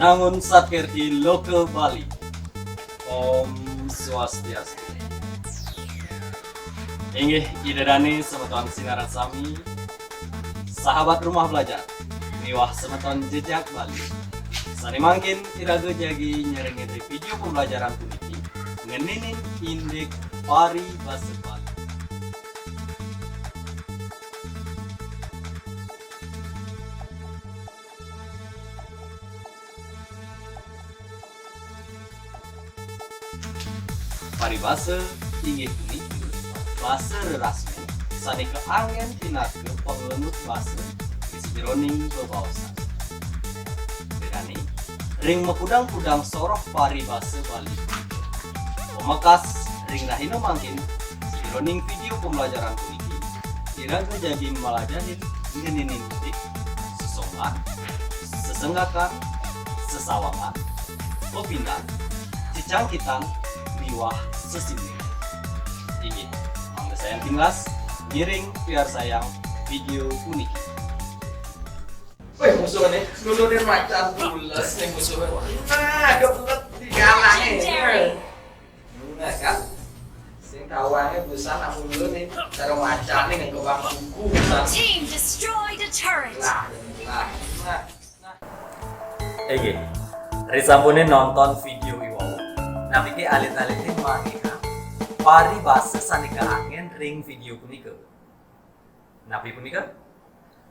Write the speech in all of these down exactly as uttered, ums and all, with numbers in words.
Angun satkirti loka Bali. Om Swastiastu. Inggih, Ida Dane semeton sinareng sami, sahabat Rumah Belajar, miwah semeton Jejak Bali. Sane mangkin iraga jagi nyarengin video pembelajaran puniki ngeninin indik paribasa Bali. Paribasa inggih punika basa rerasmin sane kaangen pinaka panglenggut basa ring sajeroning bebaosan. Bedane, ring makudang-kudang soroh paribasa Bali. Pamekas ring rahina mangkin, sajeroning video pembelajaran puniki, iraga jagi malajahin ngeninin indik sesonggan, sesenggakan, sesawangan, pepindan, cecangkitan, miwah sesinding. Inggih, mangda sayan tinglas ngiring piarsayang video puniki. Weh, musuhne, lulurin macan pules nih musuhne. Nah, geblek di galangnya. Nah, kan. Sing kawange busan aku dulu nih, cara macan nih ngekebang kuku busan. Team destroyed a turret. Nah, nah, nah. Inggih. Risampune nonton video iwau, napi ké alit-alite manggihin paribasa sane kaangen ring video punika? Napi punika?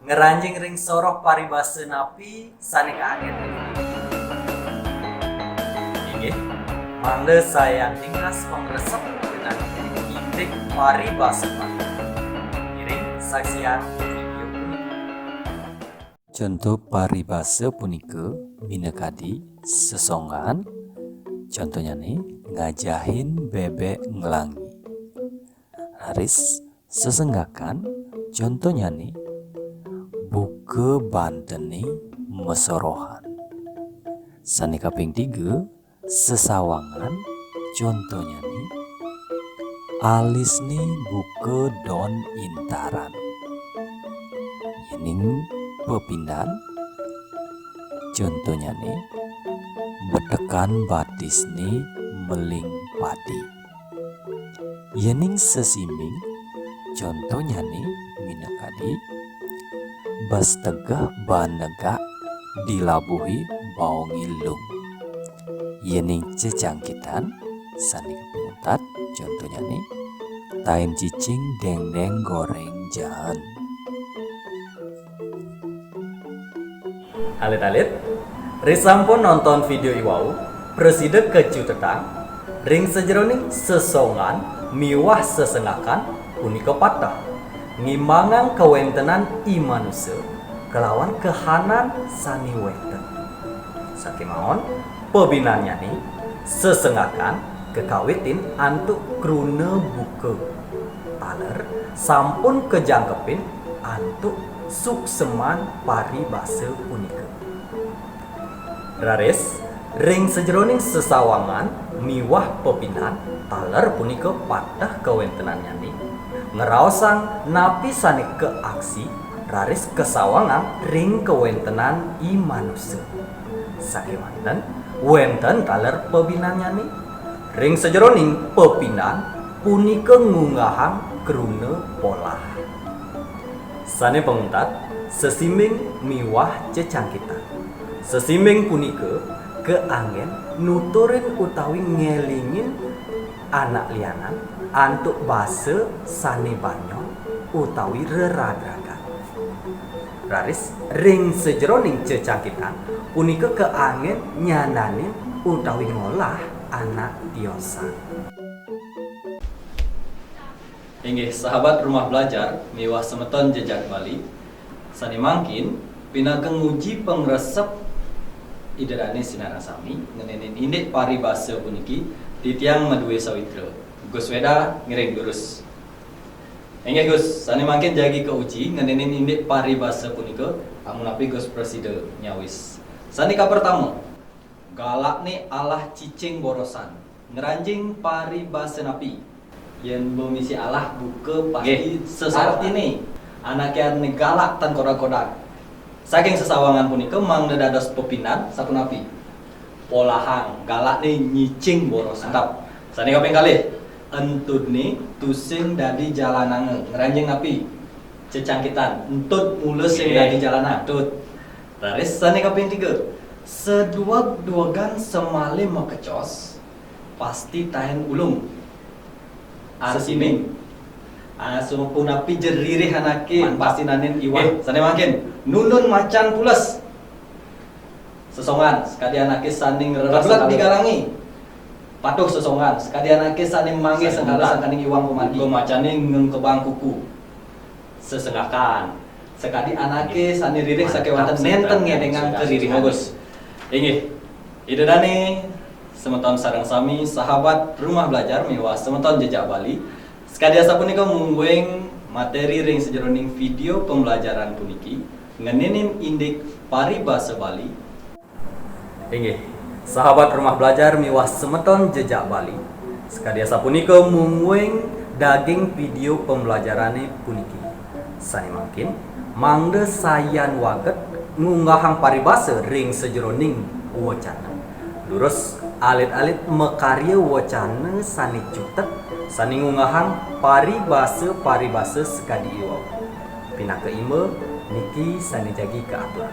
Ngranjing ring soroh paribasa napi sane kaangen ring video? Inggih, mangda sayan tingkas pangresep ngeninin indik paribasa napi. Ngiring saksian video punika. Conto paribasa punika minakadi sesonggan, contonyane ngajahin bebek nglangi. Raris sesenggakan, contonyane buka bantene masorohan. Sane kaping tiga, sesawangan, contonyane alisne buka don intaran. Yening pepindan, contonyane betekan batisne meling padi. Yening sesimbing, contonyane minakadi bas tegeh baan negak dilabuhi baong ilung. Yening cecangkitan sane kapuntat, contonyane tain cicing dengdeng goreng jaan. Alit-alit, risampun nonton video iwau, prasida kacutetang ring sajeroning sesonggan miwah sesenggakan punika pateh, ngimbangang kawentenan i manusa kalawan kahanan sane wenten. Sakemawon, pabinannyane sesenggakan kakawitin antuk kruna buka. Taler sampun kajangkepin antuk sukseman paribasa punika. Raris, ring sajeroning sesawangan miwah pepindan taler punika pateh kawentenannyane, ngraosang napi sane kaaksi raris kasawangang ring kawentenan i manusa. Sakewanten, wenten taler pabinannyane. Ring sajeroning pepindan punika ngunggahang kruna polah. Sane panguntat, sesimbing miwah cecangkitan. Sesimbing punika kaanggen nuturin utawi ngelingin anak lianan antuk basa sane banyol utawi reragragan. Raris ring sajeroning cecangkitan punika kaanggen nyandanin utawi ngolah anak tiosan. Inggih, sahabat Rumah Belajar miwah semeton Jejak Bali, sane mangkin pinaka nguji pangresep Ida Dane sinareng sami ngeninin indik paribasa puniki, titiang madue sawitra. Gus Weda ngiring durus. Inggih Gus, sane mangkin jagi kauji ngeninin indik paribasa punika, amunapi Gus prasida nyawis. Sane kapertama, galakne alah cicing borosan. Ngranjing paribasa napi? Yen bemisi alah buka pasti. Nggih. Sesartine anake ane galak tan kodag-kodag. Saking sesawangan punika mangda dados pepindan, sapunapi? Polahang, galakné nyicing boros. Mantap. Sané kaping kalih, entudné tusing dadi jalananga. Ngranjing napi? Cecangkitan. Entud mula sing Nggih. Dadi jalanang. Tut. Raris sané kaping tiga, sedueg-duegan semali makecos, pasti taén ulung. Sesimin. Ah, sapunapi ja ririh anaké, mantap, pasti naénin iwang. Nggih, sané mangkin. Nunun macan pules. Sesongan, sakadi anaké sané ngreresek di galangé. Patuh sesongan, sakadi anaké sané manggih sengkala sangkaning iwang pamargi. Muka macané ngengkebang kuku. Sesenggakan, sakadi anaké sané ririh sakéwanten nénten ngédéngang karirihané. Bagus. Inggih. Ida dané semeton sareng sami sahabat Rumah Belajar miwah semeton Jejak Bali. Sakadi asapunika mungguing materi ring sajeroning video pembelajaran puniki ngeninin indik paribasa Bali. Inggih, sahabat Rumah Belajar miwah semeton Jejak Bali, sakadi asapunika mungguing daging video pembelajarané puniki. Sané mangkin, mangda sayan wagéd ngunggahang paribasa ring sajeroning wacana. Durus alit-alit makarya wacana sané cutet, sané ngunggahang paribasa-paribasa sakadi iwau. Pinaka imba, niki sané jagi kaaturang.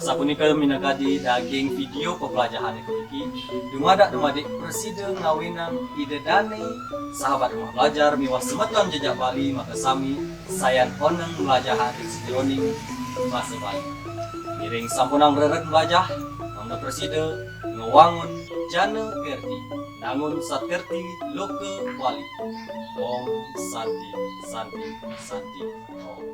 Asapunika minakadi daging video pepelajahané puniki, dumadak dumadik prasida ngawinang Ida dané sahabat Rumah Belajar miwah semeton Jejak Bali makasami sayan oneng mlajahang ring sajeroning basa Bali. Ngiring sampunang rered mlajah, mangda prasida ngwangun jana kerti, nangun sakerti loka Bali. Om Santi, Santi, Santi, Om.